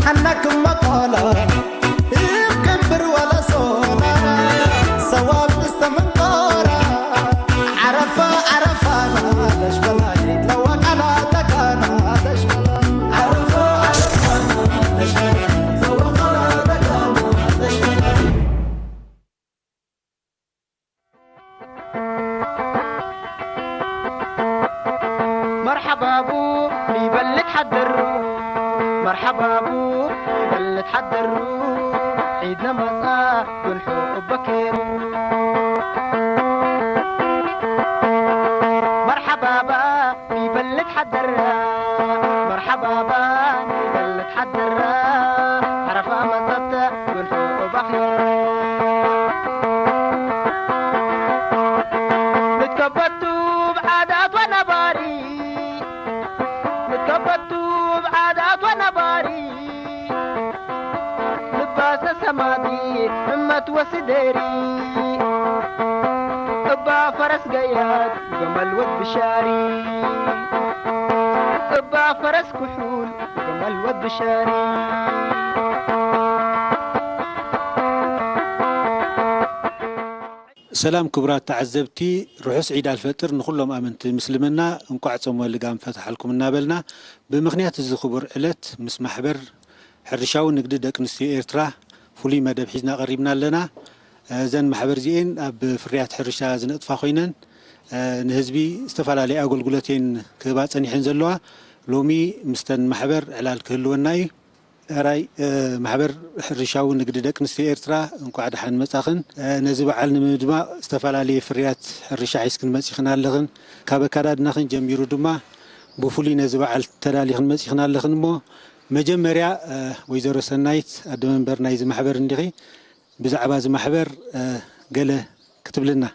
ኣናክም መቆሎ ይክብር ወለሶና ሰዋብ ዝተመንቆራ ዓረፋ ዓረፋና ደሽበላ ይትለወቃላ ተካና ደሽበላ ዓረፋ ዓረፋና ደሽበላ ይትለወቃላ ተካና ደሽበላ መርሓባቡ ይበልት ሓደሩ መርሓባቡ ይበልት ሓደሩ ዒድና መጻ ጉንሑ በኪሩ መርሓባባ ይበልት ሓደራ መርሓባባ ይበልት ሓደራ ዓረፋ መጸት ጉንሑ ባኺሩ ንትከበቱ ብዓዳት ወነባሪ ንትከበቱ ብዓዳት ወነባሪ ልባሰ ሰማዲ እመት ወስደሪ እባ ፈረስ ገያድ ገመል ወድ ብሻሪ እባ ፈረስ ኩሑል ገመል ወድ ብሻሪ ሰላም ክቡራት ተዓዘብቲ፣ ርሑስ ዒድ ኣልፈጥር ንኹሎም ኣመንቲ ምስልምና፣ እንቋዕ ጾመ ልጋም ፈትሓልኩም እናበልና፣ ብምኽንያት እዚ ክቡር ዕለት ምስ ማሕበር ሕርሻዊ ንግዲ ደቂ ኣንስትዮ ኤርትራ ፍሉይ መደብ ሒዝና ቀሪብና ኣለና። እዘን ማሕበር እዚኤን ኣብ ፍርያት ሕርሻ ዝነጥፋ ኮይነን ንህዝቢ ዝተፈላለየ ኣገልግሎት እየን ክህባ ጸኒሐን ዘለዋ። ሎሚ ምስተን ማሕበር ዕላል ክህልወና እዩ። ሕራይ ማሕበር ሕርሻዊ ንግዲ ደቂ ኣንስትዮ ኤርትራ እንኳዕ ደሓን መጻኽን። ነዚ በዓል ንምድማቕ ዝተፈላለየ ፍርያት ሕርሻ ሒዝክን መጺኽን ኣለኽን። ካብ ኣከዳድናኽን ጀሚሩ ድማ ብፍሉይ ነዚ በዓል ተዳሊኽን መጺኽን ኣለኽን እሞ መጀመርያ ወይዘሮ ሰናይት ኣደ መንበር ናይዚ ማሕበር እንዲኺ ብዛዕባ እዚ ማሕበር ገለ ክትብልና።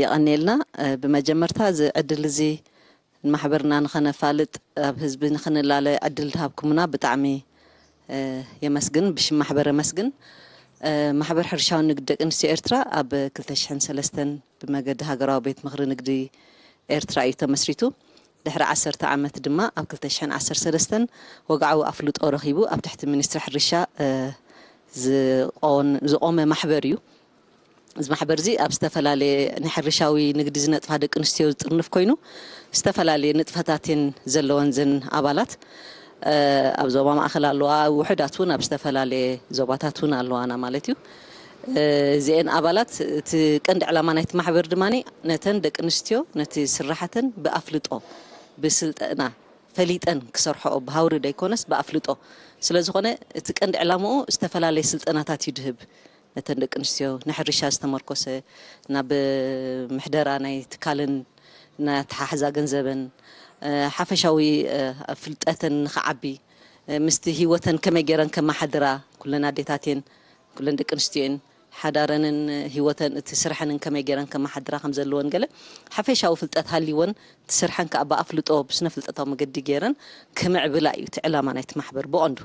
የቐንየልና። ብመጀመርታ እዚ ዕድል እዚ ንማሕበርና ንኸነፋልጥ ኣብ ህዝቢ ንኽንላለ ዕድል ዝሃብኩምና ብጣዕሚ የመስግን። ብሽም ማሕበር የመስግን። ማሕበር ሕርሻዊ ንግዲ ደቂ ኣንስትዮ ኤርትራ ኣብ ክልተ ሽሕን ሰለስተን ብመገዲ ሃገራዊ ቤት ምኽሪ ንግዲ ኤርትራ እዩ ተመስሪቱ። ድሕሪ ዓሰርተ ዓመት ድማ ኣብ ክልተ ሽሕን ዓሰርተ ሰለስተን ወግዓዊ ኣፍልጦ ረኺቡ ኣብ ትሕቲ ሚኒስትሪ ሕርሻ ዝቖን- ዝቖመ ማሕበር እዩ። እዚ ማሕበር እዚ ኣብ ዝተፈላለየ ናይ ሕርሻዊ ንግዲ ዝነጥፋ ደቂ ኣንስትዮ ዝጥርንፍ ኮይኑ ዝተፈላለየ ንጥፈታት እየን ዘለወን ዘን ኣባላት ኣብ ዞባ ማእኸል ኣለዋ፣ ውሑዳት እውን ኣብ ዝተፈላለየ ዞባታት እውን ኣለዋና ማለት እዩ። እዚአን ኣባላት እቲ ቀንዲ ዕላማ ናይቲ ማሕበር ድማ ነተን ደቂ ኣንስትዮ ነቲ ስራሕተን ብኣፍልጦ ብስልጠና ፈሊጠን ክሰርሐኦ ብሃውሪ ዘይኮነስ ብኣፍልጦ ስለዝኾነ እቲ ቀንዲ ዕላምኡ ዝተፈላለየ ስልጠናታት እዩ ድህብ ነተን ደቂ ኣንስትዮ ንሕርሻ ዝተመርኮሰ ናብ ምሕደራ ናይ ትካልን ናይ ኣተሓሕዛ ገንዘበን ሓፈሻዊ ፍልጠተን ንኽዓቢ ምስቲ ህይወተን ከመይ ገይረን ከመሓድራ ኩለን ኣዴታት እየን ኩለን ደቂ ኣንስትዮ እየን ሓዳረንን ህይወተን እቲ ስርሐንን ከመይ ገይረን ከመሓድራ ከም ዘለወን ገለ ሓፈሻዊ ፍልጠት ሃልይወን እቲ ስርሐን ከዓ ብኣፍልጦ ብስነ ፍልጠታዊ መገዲ ገይረን ክምዕብላ እዩ እቲ ዕላማ ናይቲ ማሕበር ብቐንዱ።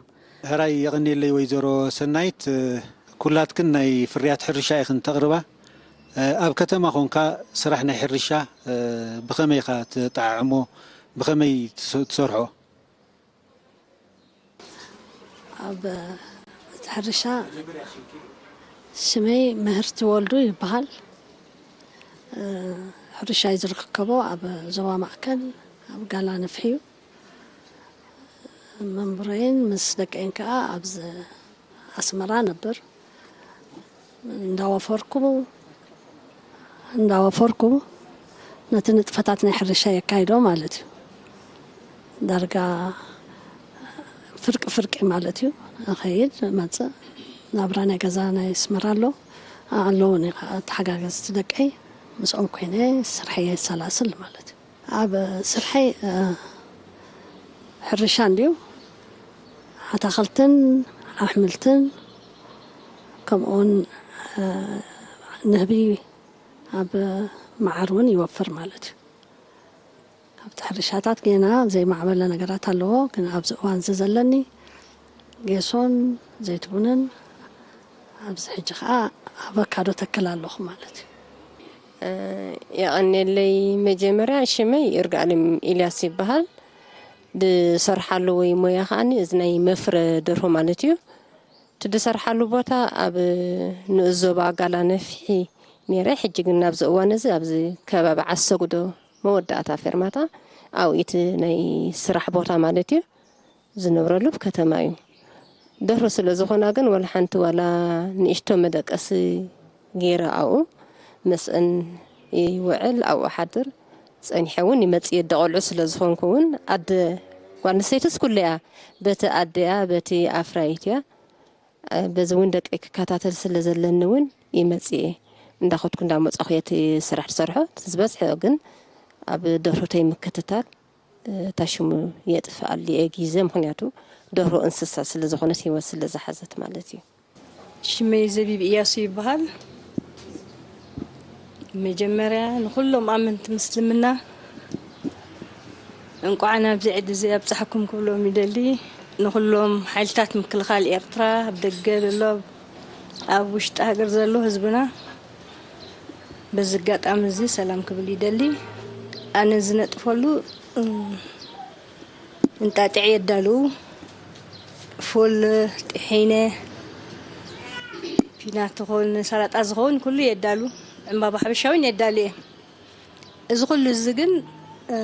ሕራይ የቐንየለይ ወይዘሮ ሰናይት ኩላትክን ናይ ፍርያት ሕርሻ ኢኽን ተቕርባ ኣብ ከተማ ኾንካ ስራሕ ናይ ሕርሻ ብኸመይ ኢኻ ትጠዓዕሞ ብኸመይ ትሰርሖ? ኣብ ሕርሻ ሽመይ ምህርቲ ወልዱ ይበሃል። ሕርሻይ ዝርከቦ ኣብ ዞባ ማእከል ኣብ ጋላ ነፍሒ እዩ። መንብረይን ምስ ደቀይን ከዓ ኣብዚ ኣስመራ ነብር። እንዳወፈርኩ እንዳወፈርኩ ነቲ ንጥፈታት ናይ ሕርሻ የካይዶ ማለት እዩ። ዳርጋ ፍርቂ ፍርቂ ማለት እዩ። እኸይድ እመፅእ። ናብራ ናይ ገዛ ናይ ኣስመራ ኣሎ ኣለውኒ ከዓ ተሓጋገዝቲ ደቀይ ምስኦም ኮይነ ስርሐይ የሰላስል ማለት እዩ። ኣብ ስርሐይ ሕርሻ እንድዩ ኣታኽልትን ኣሕምልትን ከምኡውን ንህቢ ኣብ መዓር እውን ይወፍር ማለት እዩ። ኣብቲ ሕርሻታት ጌና ዘይማዕበለ ነገራት ኣለዎ፣ ግን ኣብዚ እዋን እዚ ዘለኒ ጌሶን ዘይትቡንን ኣብዚ ሕጂ ከዓ ኣቨካዶ ተክል ኣለኹ ማለት እዩ። የቐንየለይ። መጀመርያ ሽመይ ይርጋለም ኢልያስ ይበሃል። ድሰርሓሉ ወይ ሞያ ከዓኒ እዚ ናይ መፍረ ደርሆ ማለት እዩ። እቲ ድሰርሓሉ ቦታ ኣብ ንኡስ ዞባ ጋላ ነፍሒ ነይረ። ሕጂ ግን ኣብዚ እዋን እዚ ኣብዚ ከባቢ ዓሰጉዶ መወዳእታ ፌርማታ ኣብኡ እቲ ናይ ስራሕ ቦታ ማለት እዩ። ዝነብረሉ ከተማ እዩ። ደርሆ ስለ ዝኾና ግን ወላ ሓንቲ ዋላ ንእሽቶ መደቀሲ ገይረ ኣብኡ ምስአን ይውዕል ኣብኡ ሓድር። ጸኒሐ እውን ይመጽእ የደ ቆልዑ ስለ ዝኾንኩ እውን ኣደ ጓል ኣንስተይትስ ኩሉ እያ። በቲ ኣደያ በቲ ኣፍራይት እያ። በዚ እውን ደቀይ ክከታተል ስለ ዘለኒ እውን ይመጽእ እየ። እንዳኸድኩ እንዳመጻኹ እየ እቲ ስራሕ ዝሰርሖ። ዝበዝሐ ግን ኣብ ደርሆተይ ምክትታል እታ ሽሙ የጥፍኣሉ እየ ግዜ፣ ምኽንያቱ ደርሆ እንስሳ ስለ ዝኾነት ህይወት ስለ ዝሓዘት ማለት እዩ። ሽመይ ዘቢብ እያሱ ይበሃል። መጀመርያ ንኹሎም ኣመንቲ ምስልምና እንቋዕ ናብዚ ዕዲ እዚ ኣብጻሕኩም ክብሎም ይደሊ። ንኹሎም ሓይልታት ምክልኻል ኤርትራ፣ ኣብ ደገ ዘሎ፣ ኣብ ውሽጢ ሃገር ዘሎ ህዝብና በዚ ኣጋጣሚ እዚ ሰላም ክብል ይደሊ። ኣነ ዝነጥፈሉ፣ እም፣ እንጣጢዕ የዳልው፣ ፉል፣ ጥሒነ፣ ፒናት ትኾን፣ ሰላጣ ዝኸውን ኩሉ የዳሉ። ዕምባባ ሓበሻ እውን የዳሉ እየ። እዚ ኩሉ እዚ ግን፣ እ፣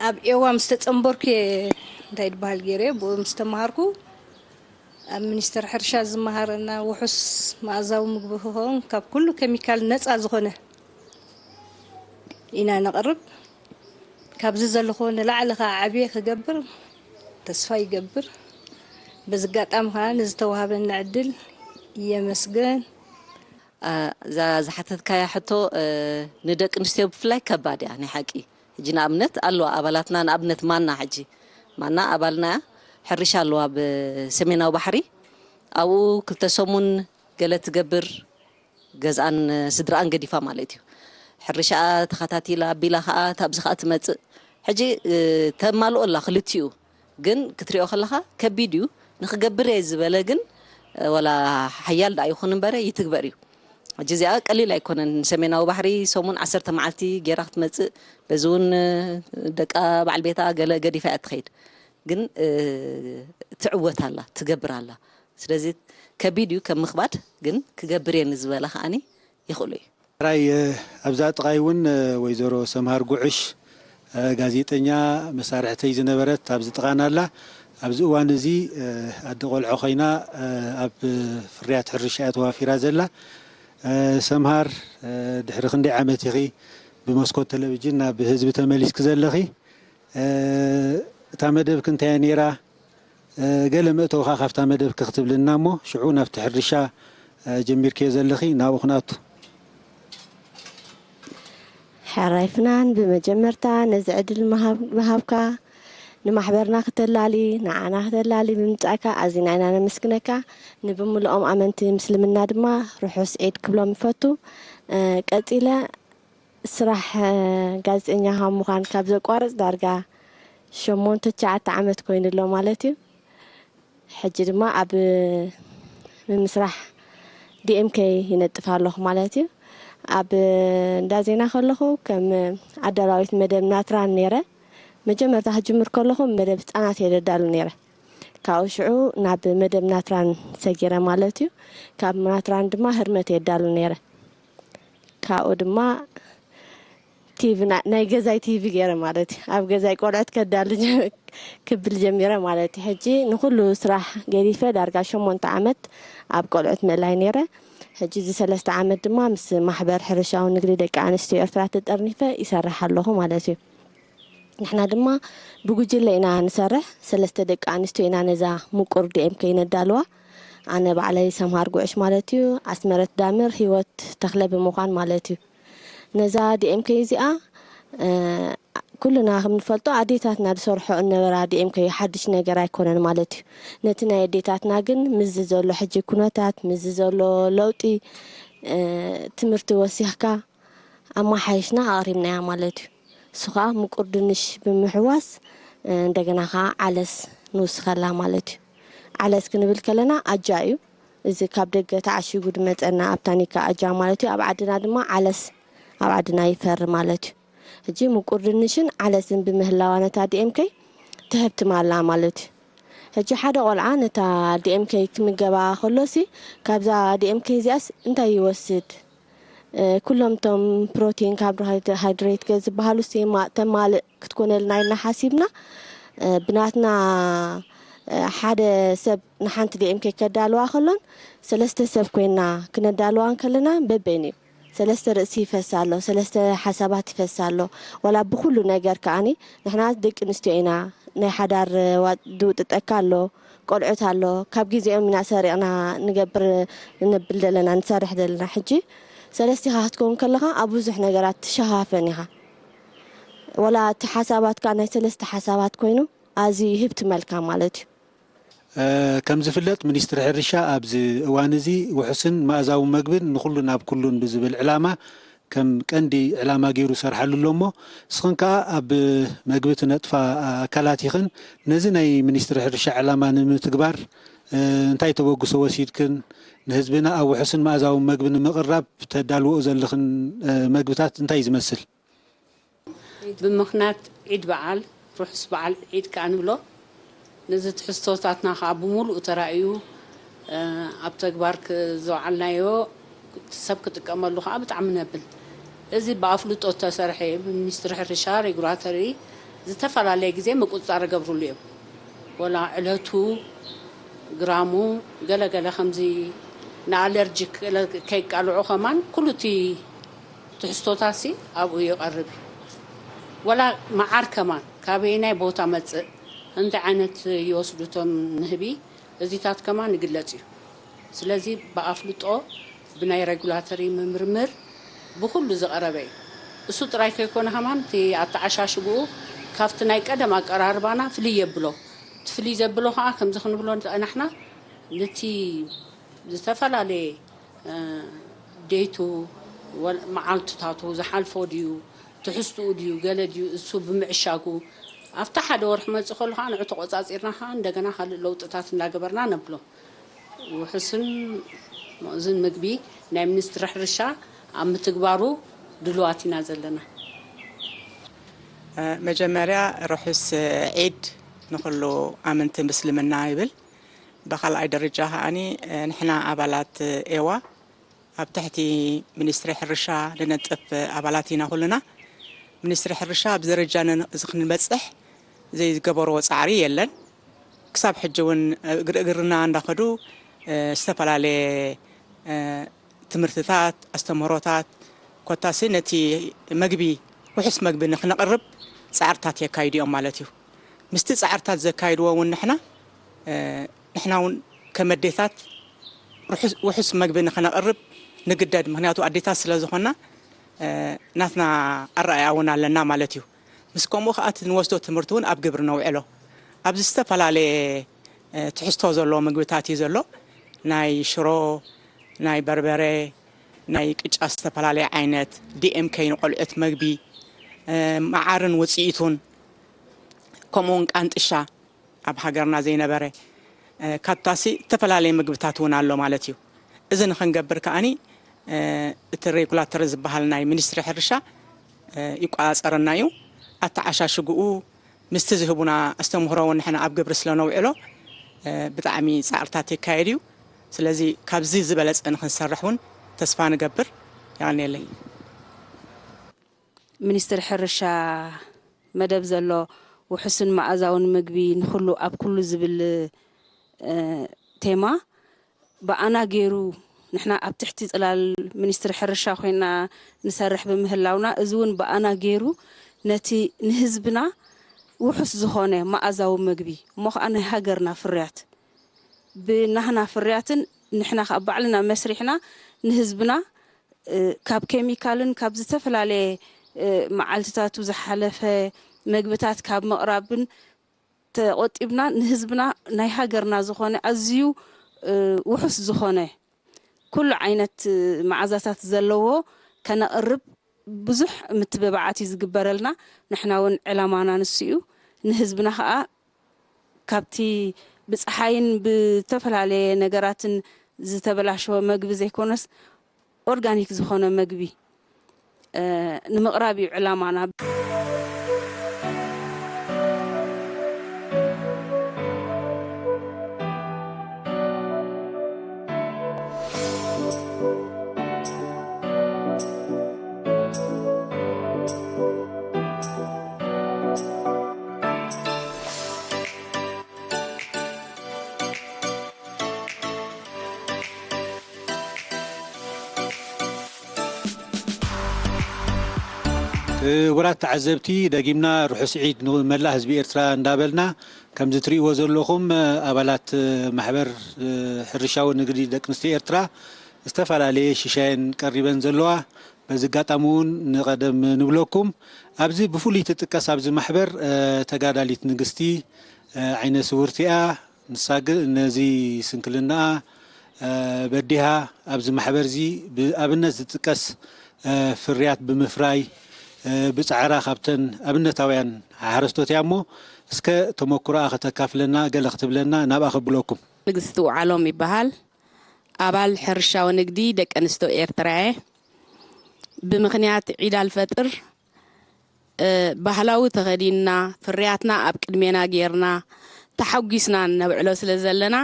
ኣብ ኤዋ ምስ ተጸንበርኩ እየ፣ እንታይ ይበሃል ገይረ፣ ብኡ ምስ ተመሃርኩ፣ ኣብ ሚኒስተር ሕርሻ ዝመሃረና ውሑስ መኣዛዊ ምግቢ ክኸውን ካብ ኩሉ ኬሚካል ነጻ ዝኾነ ኢና ነቕርብ። ካብዚ ዘለኹዎ ንላዕሊ ኸዓ ዓብየ ክገብር ተስፋ ይገብር። በዚ ኣጋጣሚ ኸዓ ንዝተዋሃበኒ ዕድል የመስግን። አ፣ እዛ ዝሓተትካያ ሕቶ፣ እ፣ ንደቂ ኣንስትዮ ብፍላይ ከባድ እያ፣ ናይ ሓቂ። ሕጂ ንኣብነት ኣለዋ ኣባላትና፣ ንኣብነት ማና፣ ሕጂ ማና ኣባልና እያ፣ ሕርሻ ኣለዋ ብሰሜናዊ ባሕሪ። ኣብኡ ክልተ ሰሙን ገለ ትገብር፣ ገዝኣን ስድራኣን ገዲፋ ማለት እዩ። ሕርሻኣ ተኸታቲላ ኣቢላ ኸኣ፣ እታ ኣብዚ ኸኣ ትመጽእ። ሕጂ፣ እ፣ ተማልኦ ኣላ ክልቲኡ። ግን ክትሪኦ ከለኻ ከቢድ እዩ። ንኽገብር እየ ዝበለ ግን፣ እ፣ ወላ ሓያል ደኣ ይኹን እምበረ ይትግበር እዩ። ሕጂ እዚኣ ቀሊል ኣይኮነን። ንሰሜናዊ ባሕሪ ሰሙን ዓሰርተ መዓልቲ ጌራ ክትመጽእ፣ በዚ እውን፣ እ፣ ደቃ በዓል ቤታ ገለ ገዲፋ እያ ትኸይድ። ግን፣ እ፣ ትዕወት ኣላ፣ ትገብር ኣላ። ስለዚ ከቢድ እዩ ከም ምኽባድ፣ ግን ክገብር እየ ንዝበለ ከኣኒ ይኽእሎ እዩ። ራይ፣ እ፣ ኣብዛ ጥቓይ እውን፣ እ፣ ወይዘሮ ሰምሃር ጉዕሽ፣ እ፣ ጋዜጠኛ መሳርሕተይ ዝነበረት ኣብዚ ጥቓና ኣላ። ኣብዚ እዋን እዚ፣ እ፣ ኣደ ቆልዖ ኮይና፣ እ፣ ኣብ ፍርያት ሕርሻ እያ ተዋፊራ ዘላ። እ፣ ሰምሃር፣ እ፣ ድሕሪ ክንደይ ዓመት ኢኺ ብመስኮት ቴሌቪዥን ናብ ህዝቢ ተመሊስኪ ዘለኺ? እ፣ እታ መደብኪ እንታይ እያ ነይራ? እ፣ ገለ መእተውኻ ካብታ መደብኪ ክትብልና እሞ፣ ሽዑ ናብቲ ሕርሻ፣ እ፣ ጀሚርክዮ ዘለኺ፣ ናብኡ ክንኣቱ። ሕራይ ፍናን፣ ብመጀመርታ ነዚ ዕድል ምሃብ-፣ ምሃብካ፣ ንማሕበርና ክተላሊ፣ ንዓና ክተላሊ ብምምጻእካ ኣዚና ኢና ነመስግነካ። ንብምልኦም ኣመንቲ ምስልምና ድማ ርሑስ ዒድ ክብሎም ይፈቱ። እ፣ ቀጺለ ስራሕ፣ እ፣ ጋዜጠኛ ካብ ምዃን ካብ ዘቋርጽ ዳርጋ ሸሞንተ ትሽዓተ ዓመት ኮይኑ ኣሎ ማለት እዩ። ሕጂ ድማ ኣብ ምምስራሕ ዲ ኤም ከይ ይነጥፍ ኣለኹ ማለት እዩ። ኣብ እንዳ ዜና ከለኹ ከም ኣዳላዊት መደብ ናትራን ነይረ። መጀመርታ ክጅምር ከለኹ መደብ ህጻናት እየ ደዳሉ ነይረ። ካብኡ ሽዑ ናብ መደብ ናትራን ሰጊረ ማለት እዩ። ካብ ናትራን ድማ ህርመት እየ ደዳሉ ነይረ። ካብኡ ድማ ቲቪ ና-፣ ናይ ገዛይ ቲቪ ገይረ ማለት እዩ። ኣብ ገዛይ ቆልዑት ከዳሉ ጀ-፣ ክብል ጀሚረ ማለት እዩ። ሕጂ ንኹሉ ስራሕ ገዲፈ ዳርጋ ሸሞንተ ዓመት ኣብ ቆልዑት ምእላይ ነይረ። ሕጂ እዚ ሰለስተ ዓመት ድማ ምስ ማሕበር ሕርሻዊ ንግዲ ደቂ ኣንስትዮ ኤርትራ ተጠርኒፈ ይሰርሕ ኣለኹ ማለት እዩ። ንሕና ድማ ብጉጅለ ኢና ንሰርሕ። ሰለስተ ደቂ ኣንስትዮ ኢና ነዛ ምቁር ዲ ኤም ከይ ነዳልዋ። ኣነ ባዕለይ ሰምሃር ጉዕሽ ማለት እዩ። ኣስመረት ዳምር፣ ህይወት ተኽለ ብምዃን ማለት እዩ። ነዛ ዲ ኤም ከይ እዚኣ፣ እ፣ ኩልና ከም ንፈልጦ ኣዴታትና ዝሰርሖ እነበራ ዲ ኤም ከይ ሓድሽ ነገር ኣይኮነን ማለት እዩ። ነቲ ናይ ኣዴታትና ግን ምስዚ ዘሎ ሕጂ ኩነታት፣ ምስዚ ዘሎ ለውጢ፣ እ፣ ትምህርቲ ወሲኽካ ኣመሓይሽና ኣቕሪብናያ ማለት እዩ። እሱ ኸዓ ምቁር ድንሽ ብምሕዋስ፣ እ፣ እንደገና ኸዓ ዓለስ ንውስኸላ ማለት እዩ። ዓለስ ክንብል ከለና ኣጃ እዩ። እዚ ካብ ደገ ተዓሺጉ ዝመጸና ኣብ ታኒካ ኣጃ ማለት እዩ። ኣብ ዓድና ድማ ዓለስ ኣብ ዓድና ይፈሪ ማለት እዩ። ሕጂ ምቁር ድንሽን ዓለስን ብምህላዋ ነታ ዲ ኤም ከይ ትህብ ትማላ ማለት እዩ። ሕጂ ሓደ ቆልዓ ነታ ዲኤምኬ ክምገባ ከሎሲ፣ ካብዛ ዲኤምኬ እዚኣስ እንታይ ይወስድ? እ፣ ኩሎም እቶም ፕሮቲን፣ ካርቦሃይድሬት ገ ዝበሃሉ ሲ ማ-፣ ተማልእ ክትኮነልና ኢልና ሓሲብና። እ፣ ብናትና፣ እ፣ ሓደ ሰብ ንሓንቲ ዲኤምኬ ከዳልዋ ከሎን ሰለስተ ሰብ ኮይና ክነዳልዋ እንከለና በበይኑ እዩ። ሰለስተ ርእሲ ይፈስ ኣሎ፣ ሰለስተ ሓሳባት ይፈስ ኣሎ። ዋላ ብኹሉ ነገር ከኣኒ ንሕና ደቂ ኣንስትዮ ኢና፣ ናይ ሓዳር ዋ-፣ ድውጥጠካ ኣሎ፣ ቆልዑት ኣሎ፣ ካብ ግዜኦም ኢና ሰሪቕና ንገብር፣ ንነብል ዘለና፣ ንሰርሕ ዘለና። ሕጂ ሰለስቲኻ ክትከውን ከለኻ ኣብ ብዙሕ ነገራት ትሸፋፈን ኢኻ። ዋላ እቲ ሓሳባትካ ናይ ሰለስተ ሓሳባት ኮይኑ ኣዝዩ ይህብትመልካ ማለት እዩ። እ፣ ከም ዝፍለጥ ሚኒስትሪ ሕርሻ ኣብዚ እዋን እዚ ውሑስን መኣዛዊ መግብን ንኹሉን ኣብ ኩሉን ብዝብል ዕላማ ከም ቀንዲ ዕላማ ገይሩ ይሰርሓሉ ኣሎ እሞ፣ ንስኽን ከኣ ኣብ መግቢ ትነጥፋ ኣካላት ኢኽን። ነዚ ናይ ሚኒስትሪ ሕርሻ ዕላማ ንምትግባር፣ እ፣ እንታይ ተበግሶ ወሲድክን? ንህዝብና ኣብ ውሑስን መኣዛዊ መግቢ ንምቕራብ ተዳልወኦ ዘለኽን፣ እ፣ መግብታት እንታይ እዩ ዝመስል? ብምኽንያት ዒድ በዓል፣ ርሑስ በዓል ዒድ ከኣ ንብሎ። ነዚ ትሕዝቶታትና ከኣ ብምሉኡ ተራእዩ፣ እ፣ ኣብ ተግባር ክ-፣ ዘውዓልናዮ ሰብ ክጥቀመሉ ከኣ ብጣዕሚ ነብል። እዚ ብኣፍልጦ እተሰርሐ እዩ። ብሚኒስትሪ ሕርሻ ሬጉላተሪ ዝተፈላለየ ግዜ ምቁጽጻር ይገብርሉ እዮም። ወላ ዕለቱ፣ ግራሙ፣ ገለ ገለ ከምዚ ንኣለርጂክ ገለ ከይቃልዑ ከማን ኩሉ እቲ ትሕዝቶታሲ ኣብኡ ይቐርብ እዩ። ወላ መዓር ከማን ካበየናይ ቦታ መጽእ፣ እንታይ ዓይነት ይወስዱ እቶም ንህቢ፣ እዚታት ከማን ይግለጽ እዩ። ስለዚ ብኣፍልጦ ብናይ ሬጉላተሪ ምምርምር ብኹሉ ዝቐረበ እዩ። እሱ ጥራይ ከይኮነ ከማን እቲ ኣተዓሻሽግኡ ካብቲ ናይ ቀደም ኣቀራርባና ፍልይ የብሎ። እቲ ፍልይ ዘብሎ ከኣ ከምዚ ክንብሎ ዝጸናሕና ነቲ ዝተፈላለየ፣ እ፣ ደይቱ ወል-፣ መዓልትታቱ ዝሓልፎ ድዩ፣ ትሕዝትኡ ድዩ፣ ገለ ድዩ፣ እሱ ብምዕሻጉ ኣብቲ ሓደ ወርሒ መጽእ ከሎ ከኣ ንዑ ተቆጻጺርና ከኣ እንደገና ካልእ ለውጥታት እንዳገበርና ነብሎ። ውሑስን መእዝን ምግቢ ናይ ሚኒስትሪ ሕርሻ ኣብ ምትግባሩ ድልዋት ኢና ዘለና። እ፣ መጀመርያ ርሑስ ዒድ ንኹሉ ኣመንቲ ምስልምና ይብል። ብኻልኣይ ደረጃ ከኣኒ፣ እ፣ ንሕና ኣባላት ኤዋ ኣብ ትሕቲ ሚኒስትሪ ሕርሻ ንነጥፍ ኣባላት ኢና ኩልና። ሚኒስትሪ ሕርሻ ኣብዚ ደረጃ ን-፣ እዚ ክንበጽሕ ዘይዝገበርዎ ጻዕሪ የለን። ክሳብ ሕጂ እውን እግሪ እግርና እንዳኸዱ፣ እ፣ ዝተፈላለየ፣ እ፣ ትምህርትታት፣ ኣስተምህሮታት፣ ኮታሲ ነቲ መግቢ፣ ውሑስ መግቢ ንኽነቕርብ ጻዕርታት የካይዱ እዮም ማለት እዩ። ምስቲ ጻዕርታት ዘካይድዎ እውን ንሕና፣ እ፣ ንሕና እውን ከም ኣዴታት ርሑስ-፣ ውሑስ መግቢ ንኽነቕርብ ንግደድ። ምኽንያቱ ኣዴታት ስለ ዝኾንና፣ እ፣ ናትና ኣረኣእያ እውን ኣለና ማለት እዩ። ምስ ከምኡ ከኣ እቲ ንወስዶ ትምህርቲ እውን ኣብ ግብሪ ነውዕሎ። ኣብዚ ዝተፈላለየ፣ እ፣ ትሕዝቶ ዘለዎ ምግብታት እዩ ዘሎ። ናይ ሽሮ፣ ናይ በርበረ፣ ናይ ቅጫ ዝተፈላለየ ዓይነት፣ ዲኤምኬ ንቆልዑት መግቢ፣ እ፣ መዓርን ውጽኢቱን፣ ከምኡ እውን ቃንጥሻ ኣብ ሃገርና ዘይነበረ፣ እ፣ ካብታሲ ዝተፈላለየ ምግብታት እውን ኣሎ ማለት እዩ። እዚ ንኽንገብር ከኣኒ፣ እ፣ እቲ ሬጉላተር ዝበሃል ናይ ሚኒስትሪ ሕርሻ፣ እ፣ ይቆጻጸረና እዩ። ኣተዓሻሽግኡ ምስቲ ዝህቡና ኣስተምህሮ እውን ንሕና ኣብ ግብሪ ስለ ነውዕሎ፣ እ፣ ብጣዕሚ ጻዕርታት ይካየድ እዩ። ስለዚ ካብዚ ዝበለጸ ንኽንሰርሕ እውን ተስፋ ንገብር። የቐንየለይ። ሚኒስትሪ ሕርሻ መደብ ዘሎ ውሑስን መኣዛውን ምግቢ ንኹሉ ኣብ ኩሉ ዝብል፣ እ፣ ቴማ ብኣና ገይሩ ንሕና ኣብ ትሕቲ ጽላል ሚኒስትሪ ሕርሻ ኮይና ንሰርሕ ብምህላውና፣ እዚ እውን ብኣና ገይሩ ነቲ ንህዝብና ውሑስ ዝኾነ መኣዛዊ ምግቢ እሞ ኸዓ ናይ ሃገርና ፍርያት ብናህና ፍርያትን ንሕና ኸዓ ባዕልና መስሪሕና ንህዝብና፣ እ፣ ካብ ኬሚካልን ካብ ዝተፈላለየ፣ እ፣ መዓልትታቱ ዝሓለፈ መግብታት ካብ ምቕራብን ተቖጢብና ንህዝብና ናይ ሃገርና ዝኾነ ኣዝዩ፣ እ፣ ውሑስ ዝኾነ ኩሉ ዓይነት፣ እ፣ መዓዛታት ዘለዎ ከነቕርብ ብዙሕ ምትብባዓት እዩ ዝግበረልና። ንሕና እውን ዕላማና ንሱ እዩ። ንህዝብና ኸዓ ካብቲ ብፀሓይን ብዝተፈላለየ ነገራትን ዝተበላሸወ መግቢ ዘይኮነስ ኦርጋኒክ ዝኾነ መግቢ፣ እ፣ ንምቕራብ እዩ ዕላማና። ክቡራት ተዓዘብቲ፣ ደጊምና ርሑስ ዒድ ንመላእ ህዝቢ ኤርትራ እንዳበልና፣ ከምዚ ትርእይዎ ዘለኹም፣ ኣባላት ማሕበር ሕርሻዊ ንግዲ ደቂ ኣንስትዮ ኤርትራ ዝተፈላለየ ሽሻየን ቀሪበን ዘለዋ፣ በዚ ኣጋጣሚ እውን ንቐደም ንብለኩም። ኣብዚ ብፍሉይ ትጥቀስ ኣብዚ ማሕበር ተጋዳሊት ንግስቲ ዓይነ ስውርቲ እያ። ንሳ ግን ነዚ ስንክልናኣ በዲሃ ኣብዚ ማሕበር እዚ ብኣብነት ዝጥቀስ ፍርያት ብምፍራይ ብጻዕራ ካብተን ኣብነታውያን ሓረስቶት እያ እሞ እስከ ተመኩሮኣ ከተካፍለና ገለ ክትብለና ናብኣ ከብለኩም። ንግስቲ ውዓሎም ይበሃል። ኣባል ሕርሻዊ ንግዲ ደቂ ኣንስትዮ ኤርትራ እየ። ብምኽንያት ዒድ ኣልፈጥር ባህላዊ ተኸዲንና ፍርያትና ኣብ ቅድሜና ጌርና ተሓጒስና ነብዕሎ ስለ ዘለና